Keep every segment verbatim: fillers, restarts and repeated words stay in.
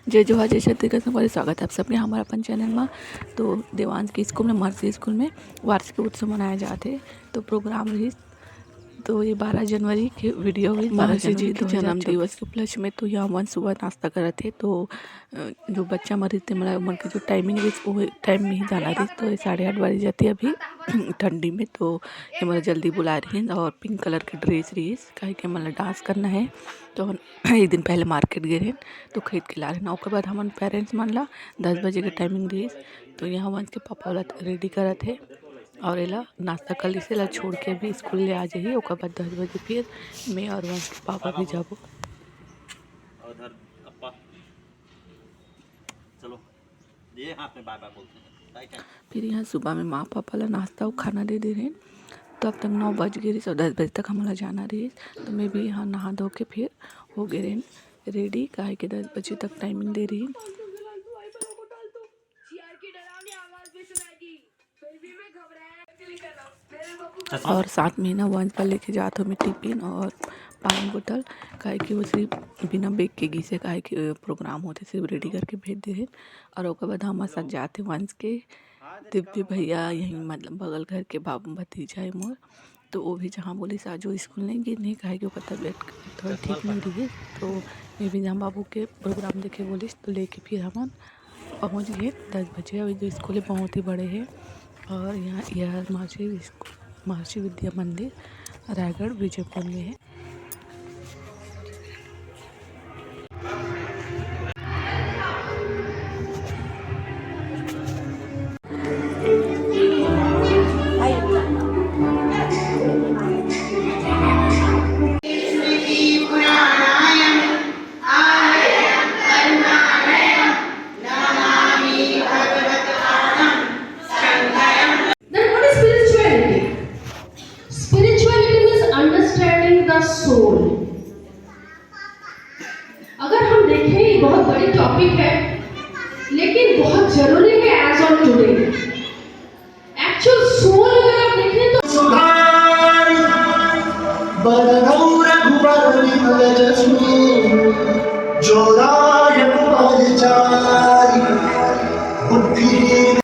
जय जोहार, जय छत्तीसगढ़, संगवारी, स्वागत है आप सबके हमारे अपन चैनल में। तो देवांश के स्कूल में, महर्षि स्कूल में वार्षिक उत्सव मनाया जात हे। तो प्रोग्राम रहिस, तो ये बारह जनवरी के वीडियो हुई, बारह महर्षि जी जनवरी के के जन्म जन्म दिवस के उपलक्ष्य में। तो यहाँ मन सुबह नाश्ता करत हे, तो अ, जो बच्चा मन रहिथे, मतलब, ओमन के जो टाइमिंग रहिस, वो टाइम में ही जाना रहिस। तो ये साढ़े आठ बज जाथे अभी ठंडी में, तो ये मोला जल्दी बुला रहिन और पिंक कलर के ड्रेस रहिस, काहे कि हमन ला डांस करना है। तो हमन एक दिन पहले मार्केट गे रहेन, तो खरीद के ला रहेन। ओकर बाद हमन पेरेंट्स मन ला दस बजे के टाइमिंग रहिस, तो यहाँ वंश के पापा ओला रेडी करत हे और एला नाश्ता कर लिस, एला छोड़ के अभी स्कूल ले आ जाही। ओकर बाद दस बजे फिर मैं और वंश के पापा भी जाबो। और उधर अप्पा, चलो, ये हाथ में बाय बाय बोलते हैं। फिर यहाँ सुबह में माँ पापा ला नाश्ता अउ खाना दे दे रहेन। तो अब तक नौ बज गे रहिस और दस बजे तक हमन ला जाना रहिस। तो मैं भी यहाँ नहा धो के फिर हो गे रहेन रेडी, काहे कि दस बजे तक टाइमिंग दे रहिन। और साथ में ना वंश बर लेके जात हो मैं टिफिन और पानी बोतल, काहे कि वो सिर्फ बिना बैग के गिसे, काहे कि प्रोग्राम होथे, सिर्फ रेडी करके भेज दे हे। और ओकर बाद हमर साथ जात हे वंश के दिव्य भैया, यहीं मतलब बगल घर के बाबू भतीजा हे मोर। तो वो भी जहाँ बोलिस आज वो स्कूल नहीं गिन हे, काहे कि ओकर तबीयत थोड़ा ठीक नहीं रही। तो मैं भी जहाँ बाबू के प्रोग्राम देखे बोलिस, तो लेके फिर हमन पहुँच गए दस बजे। अभी जो स्कूल है बहुत ही बड़े है और यहाँ यह महर्षि स्कूल, महर्षि विद्या मंदिर रायगढ़ विजयपुर में है। Then what is spirituality? Spirituality is understanding the soul. अगर हम देखें, ये बहुत बड़ी टॉपिक है, लेकिन बहुत जरूरी है as on today। Actual soul अगर आप देखें तो सुधारी बरनौ रघुबर विमल जसु, जो दायक फल चारी बुद्धिहीन।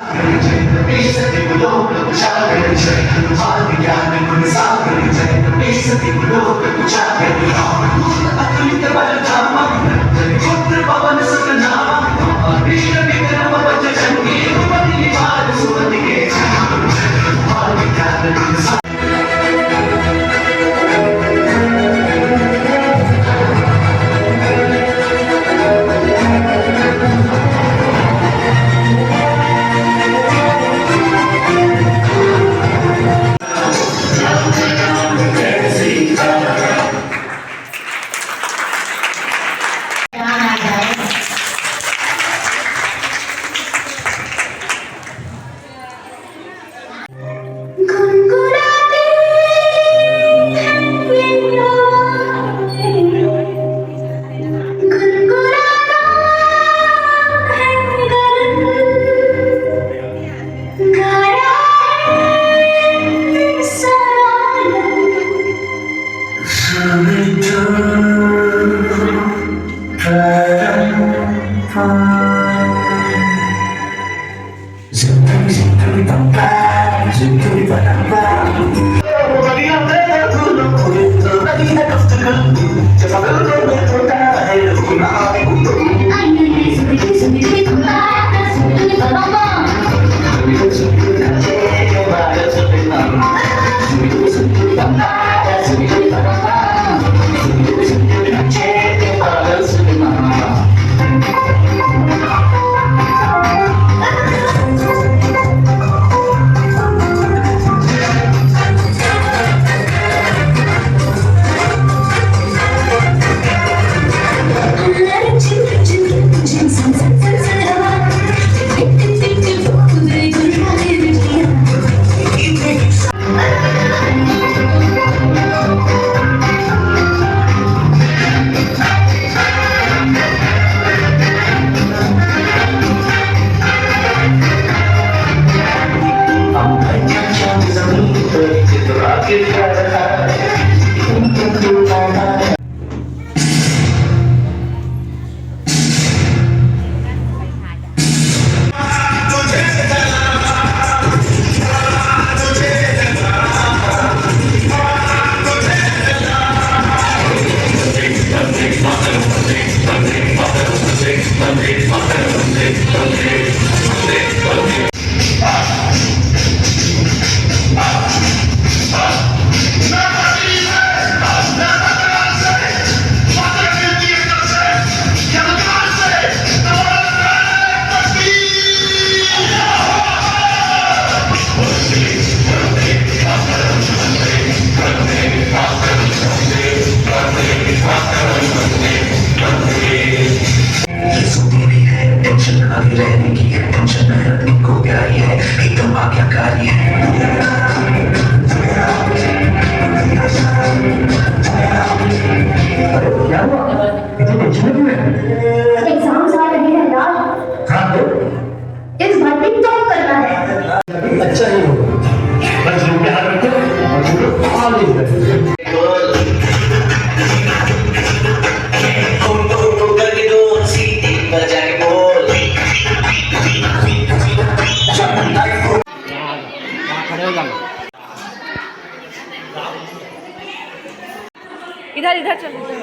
इधर, इधर चल, इधर।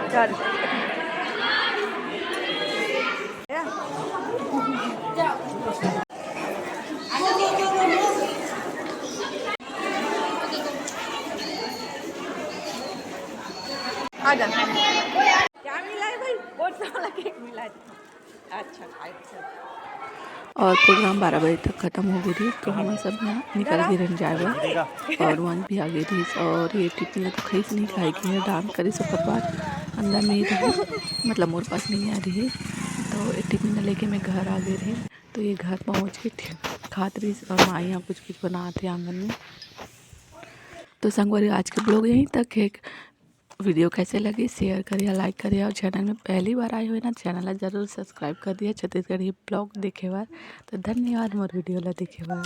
इधर। आ जा। क्या मिला है भाई? कौन सा वाला केक मिला है? अच्छा, अच्छा। और प्रोग्राम बारह बजे तक खत्म हो गए रहिस, तो हमन सब यहाँ निकल गे रहेन जाए बर। और वंश भी आ गए रहिस, और ये टिफिन ला तो खाइस नहीं, खाए के डांस करिस, ओकर बाद अंदर में ही रहे, मतलब मोर पास नहीं आ रही, तो ये टिफिन ला लेके मैं घर आ गए रही। तो ये घर पहुँच के ठी-, खात रहिस और माँ यहाँ कुछ कुछ बनात हे आंगन में। तो संगवारी, आज के ब्लॉग यहीं तक है। वीडियो कैसे लगी, शेयर करिए, लाइक करिए, और चैनल में पहली बार आए हुए ना, चैनल ला जरूर सब्सक्राइब कर दिए छत्तीसगढ़ी ब्लॉग देखे बर। तो धन्यवाद मोर वीडियो ला देखे बर।